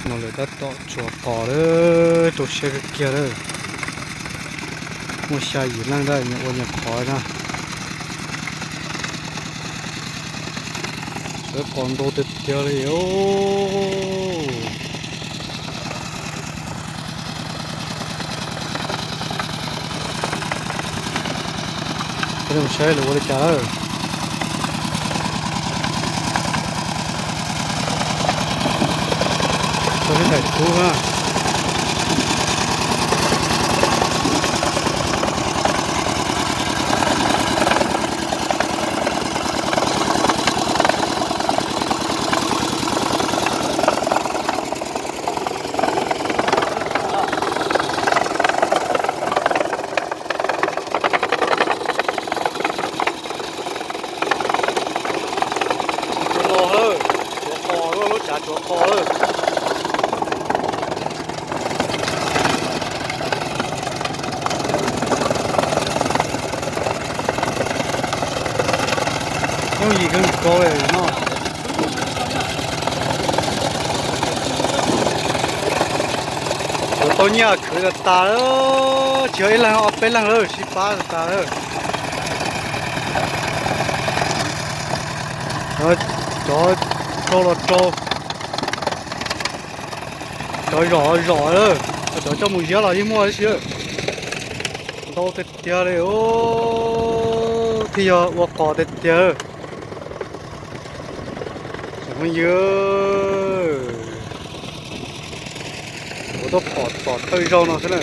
No lawv tab tom tsuav qos lawm, rau siab kawg kiag lawm. Muaj xya yim leej ntag, nyias ua nyias qhov na. Tsuav qos ntau tiag tiag li os. Peb mus saib lawv ua li cas lawm. Tso peb daim tub na. Tsuav no lawm, tsuav qos, lub cav tsuav qos lawm. Yooj yim kawg nkaus li no. Tsuav tau nyiaj khwv tas tas, tsis yog ib leeg ob peb leeg lawm, sib pab tas tas lawm. Cov rau los rau, cov zom los zom lawm, cov coj mus ziab los yeej muaj ib si. Ntau tiag tiag li, thiaj yog ua qos tiag tiag. Tsoom phooj ywg, kuv tuaj pom tom thawj zaug no xwb na.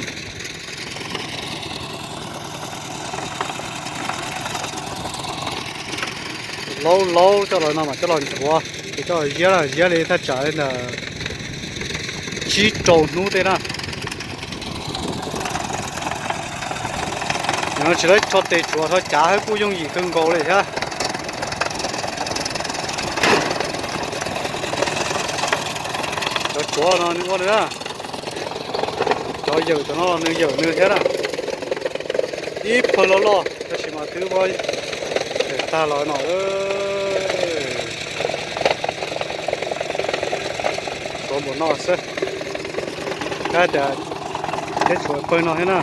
Laub laub coj los no mas coj los ntxuav, ces coj los ziab, ziab li thaj tsam li ntawm tsib rau hnub tej na. Yog no tsis tau rho tes tsuav rho cav kuj yooj yim kawg nkaus li thiab. Cov tsuav no nws ua nws na, cov yawm cov no los nws yawm nws thiab na. Ib pawg loj loj tab sis mas twb muab yawm tag los no. Tsuav npaum no xwb, kab tias teb tshuav pawg no thiab na,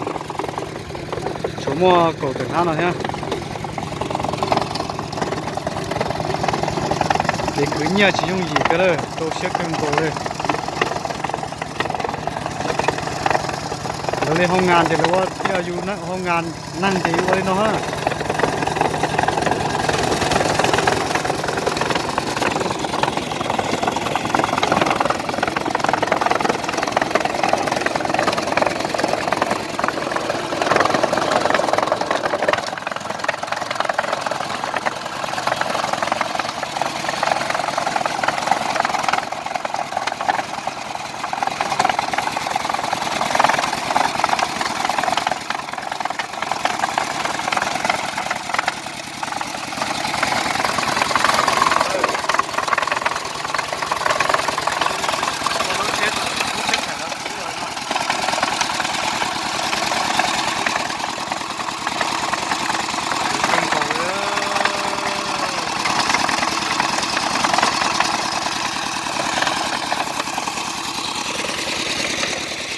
tshuav muaj kaum tawm hnab no thiab. Kev khwv nyiaj tsis yooj yim kiag lawm, rau siab kawg nkaus li. Lawv li hoo ngas ces lawv ua thiaj yus hoo ngas neeg ces yus ua li no na.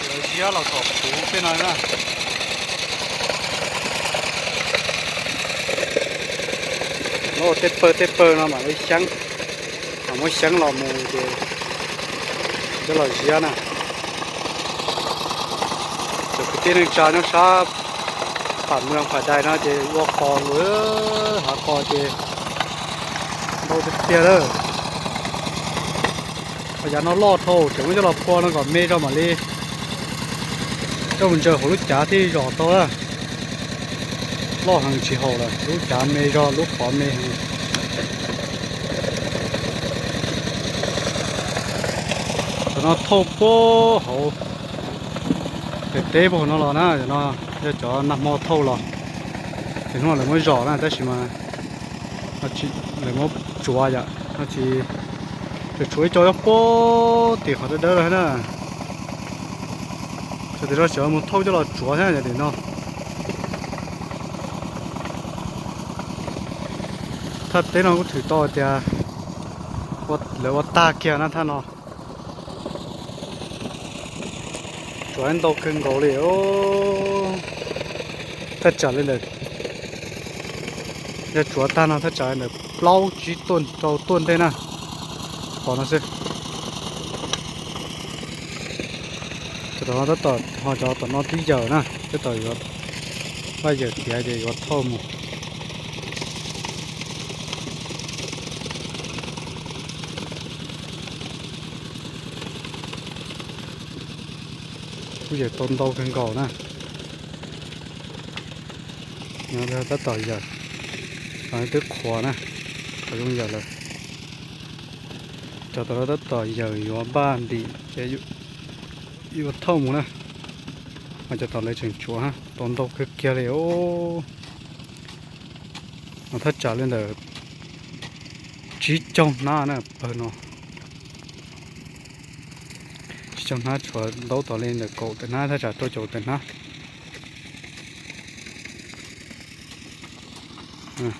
Lawv ziab los tom kuv tej no na. Muab tej pawg tej pawg no mam li xyeeb, mam muab xyeeb los mus ces coj los ziab na. Cov kwv tij neej tsa nyob sab Pam Mws Pham Dais no ces ua qos lawm, hav qos ces ntau tiag tiag lawm. Qhov yav no loj dhau, tseem muab coj los phua no kom me zog mam li coj mus ntsaws hauv lub cav thiaj zom tau na. Loj heev tsis haum lawm, lub cav me zog, lub qhov me heev. Cov no thauj puag hauv pem teb puag no los na, cov no yog cov nag hmo thauj los, ces hnub no lawv muab zom na, tab sis mas lawv muab tsuav yom, no ces tseem tshuav ib co nyob puag tim qhov dawb dawb lawm na. Txawm tias no sawv mus thauj coj los tsuav thiab yom, tim no. Thaj teb no kuj thwm tau tias lawv ua tag kiag na thaj no. Tsuav ntau kawg nkaus li os. Thaj tsam li ntawm, yog tsuav tag no thaj tsam li ntawm plaub tsib tuaj rau tuaj ntej na. Qhov no xwb. Cov tom no tab tom ho cov tom no twb yawm na, tab tom yuav, vaj yawm tiav ces yuav thauj mus. Kuj yawm tau ntau kawg nkaus na. Tab tom yawm, twb qhuav na, qhuav zoo yawm lawm. Cov tom no tab tom yawm yuav npaj ntim ces yuav thauj mus na. Mas cov tom lawv tseem tsuav tau ntau kawg kiag li os. No thaj tsam li ntawm tsib caug hnab na pawg no. Tsib caug hnab tshuav ntaub tom li ntawm kaum tawm hnab thaj tsam rau caum tawm hnab.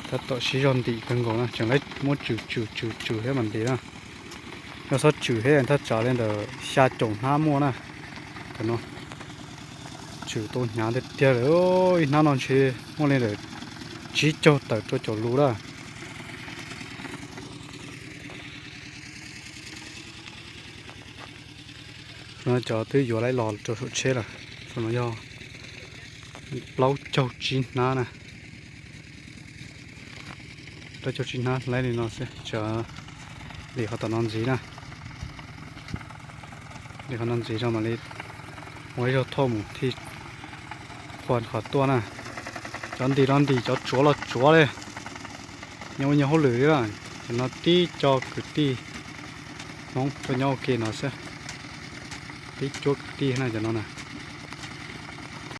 Tab tom sib zog ntim kawg nkaus na, tseem muab tswm tswm tswm tswm thiab mam ntim na. Yog txhob tswm thiab thaj tsam li ntawm xya caum hnab muaj na. Cov no tswm tau hnyav tiag tiag lawm, ib hnab no ntshe muaj li ntawm tsib caug tawm rau caum lus lawm. No cov twb yuav lawm los rau saum tsheb lawm. Saum no yog plaub caug tsib hnab na. Plaub caug tsib hnab laib li no xwb, tsam ntim qhov tom no ntxiv na. Ntim qhov no ntxiv no mam li ua ib zaug thauj mus thiaj qhuas qhov tuaj na. Cov ntim no ntim, cov tsuav los tsuav li. Nyob ua nyob hauj lwm li na. Cov no tib co kwv tij Hmoob tuaj nyob ua ke no xwb. Tib cuab kwv tij na cov no na.